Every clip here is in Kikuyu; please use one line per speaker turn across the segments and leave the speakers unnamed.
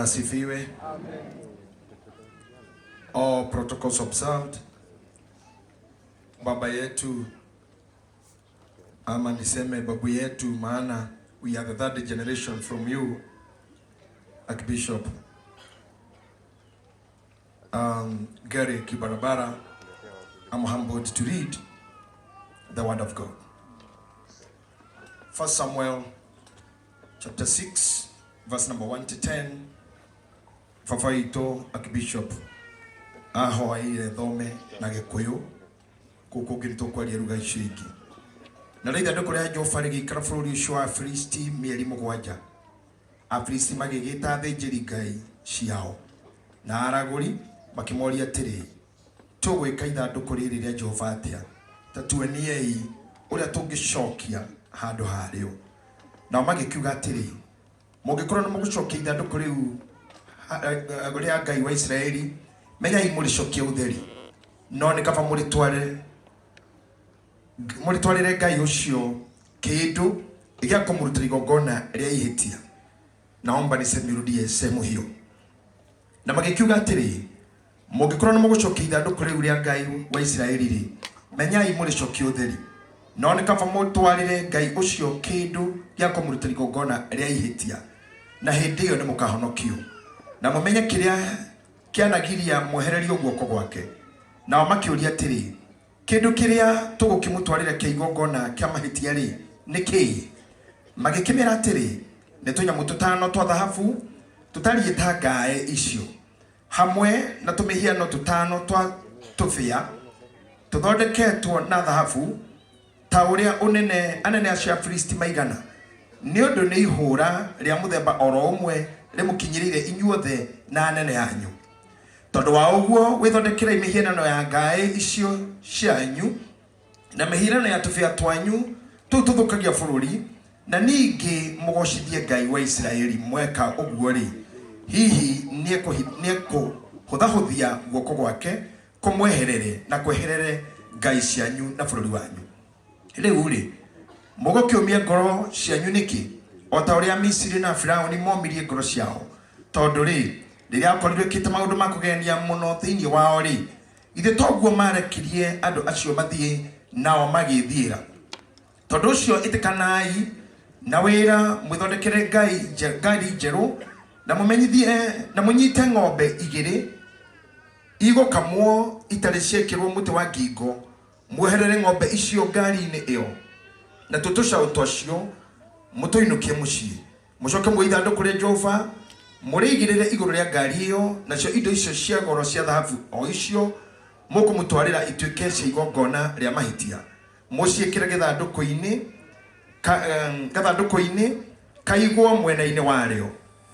Asifiwe. All protocols observed. Baba yetu, ama niseme babu yetu, maana we are the third generation from you, Archbishop Gary Kibarabara. I'm humbled to read the word of God. First Samuel chapter 6, verse number 1 to 10. Baba witũ Archbishop ahoaire thome na Gĩkũyũ, kũu kũngĩ nĩ tũkwaria ruga icio ingĩ. Na rĩu ithandũkũ rĩa Jehova rĩgĩikara bũrũri ũcio wa Afilisti mĩeri 7. Afilisti magĩgĩta athĩnjĩri ngai ciao na aragũri, makĩmoria atĩrĩ, "Tũgwĩka ithandũkũ rĩrĩ rĩa Jehova atĩa? Ta tuoniei ũrĩa tũngĩcokia handũ harĩo." Nao magĩkiuga atĩrĩ, "Mũngĩkorwo nĩ mũgũcokia ithandũkũ rĩu rĩa Ngai wa Isiraeli, menyai mũrĩcokie ũtheri, no nĩ kaba mũrĩtware, mũrĩtwarĩre Ngai ũcio kĩndũ gĩa kũmũrutĩra igongona rĩa ihĩtia." Naomba nisemrudie sehemu hiyo. Na magĩkiuga atĩrĩ, "Mũngĩkorwo nĩ mũgũcokia ithandũkũ rĩu rĩa Ngai wa Isiraeli rĩ, menyai mũrĩcokie ũtheri, no nĩ kaba mũtwarĩre Ngai ũcio kĩndũ gĩa kũmũrutĩra igongona rĩa ihĩtia, na hĩndĩ ĩyo nĩ mũkahonokio na mũmenye kĩrĩa kĩanagiria mwehererio guoko gwake." Nao makĩũria atĩrĩ, "Kĩndũ kĩrĩa tũgũkĩmũtwarĩra kĩa igongona kĩa mahĩtia rĩ, nĩ kĩĩ?" Magĩkĩmĩra atĩrĩ, "Nĩ tũnyamũ tũtano twa thahabu tũtariĩ ta ngaĩ icio, hamwe na tũmĩhiano tũtano twa tũbĩa tũthondeketwo na thahabu, ta ũrĩa ũnene anene acio a Filisti maigana, nĩ ũndũ nĩ ihũra rĩa mũthemba oro ũmwe rĩmũkinyĩrĩire inyuothe na anene anyu. Tondũ wa ũguo wĩthondekerei mĩhianano ya ngaĩ icio cianyu na mĩhianano ya tũbĩa twanyu tũu tũthũkagia bũrũri, na ningĩ mũgocithie Ngai wa Isiraeli. Mweka ũguo rĩ, hihi nĩekũhũthahũthia guoko gwake kũmweherere na kweherere ngai cianyu na bũrũri wanyu. Rĩu rĩ, mũgũkĩũmia ngoro cianyu nĩkĩ, o ta ũrĩa Misiri na Firaũni momirie ngoro ciao? Tondũ rĩ, rĩrĩa akorirwo ĩkĩte maũndũ ma kũgegania mũno thĩinĩ wao rĩ, ithe toguo marekirie andũ acio mathiĩ nao magĩthiĩra? Tondũ ũcio ĩtĩkanai na wĩra, mwĩthondekere ngai ngari njerũ, na mũmenyithie na mũnyite ng'ombe igĩrĩ igũkamwo itarĩ ciekĩrwo mũtĩ wa ngingo. Mweherere ng'ombe icio ngari-inĩ ĩyo, na tuo tũcaũ twacio mũtũinũkie mũciĩ. Mũcoke muoe ithandũkũ rĩa Jehova, mũrĩigĩrĩre igũrũ rĩa ngari ĩyo, nacio indo icio cia goro cia thahabu o icio mũkũmũtwarĩra ituĩke cia igongona rĩa mahĩtia, mũciĩkĩre gĩthandũkũ-inĩ gathandũkũ-inĩ kaigwo mwena-inĩ warĩo,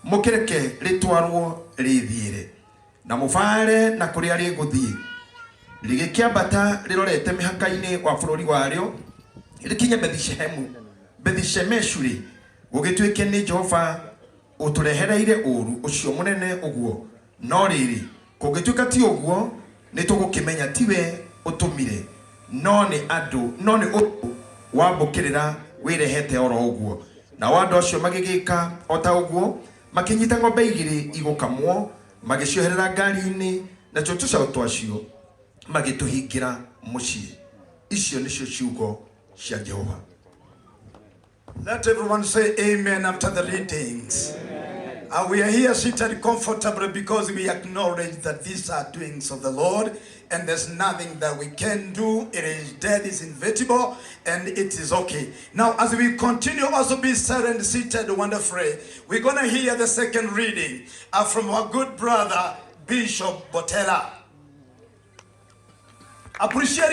mũkĩreke rĩtwarwo rĩthiĩre, na mũbaare na kũrĩa rĩgũthiĩ. Rĩgĩkĩambata rĩrorete mĩhaka-inĩ wa bũrũri warĩo, rĩkinye Bethi-Shemeshu rĩ, gũgĩtuĩke nĩ Jehova ũtũrehereire ũũru ũcio mũnene ũguo. No rĩrĩ, kũngĩtuĩka ti ũguo, nĩ tũgũkĩmenya tiwe ũtũmire, no nĩ andũ, no nĩ ũndũ wambũkĩrĩra wĩrehete oro ũguo." Nao andũ acio magĩgĩka o ta ũguo, makĩnyita ng'ombe igĩrĩ igũkamwo, magĩcioherera ngari-inĩ, nacio tũcaũ twacio magĩtũhingĩra mũciĩ. Icio nĩcio ciugo cia Jehova.
Let everyone say amen after the readings. We are here seated comfortably because we acknowledge that these are doings of the Lord and there's nothing that we can do. It is death is inevitable and it is okay. Now, as we continue also be silent, seated wonderfully, we're going to hear the second reading from our good brother, Bishop Botella. Appreciate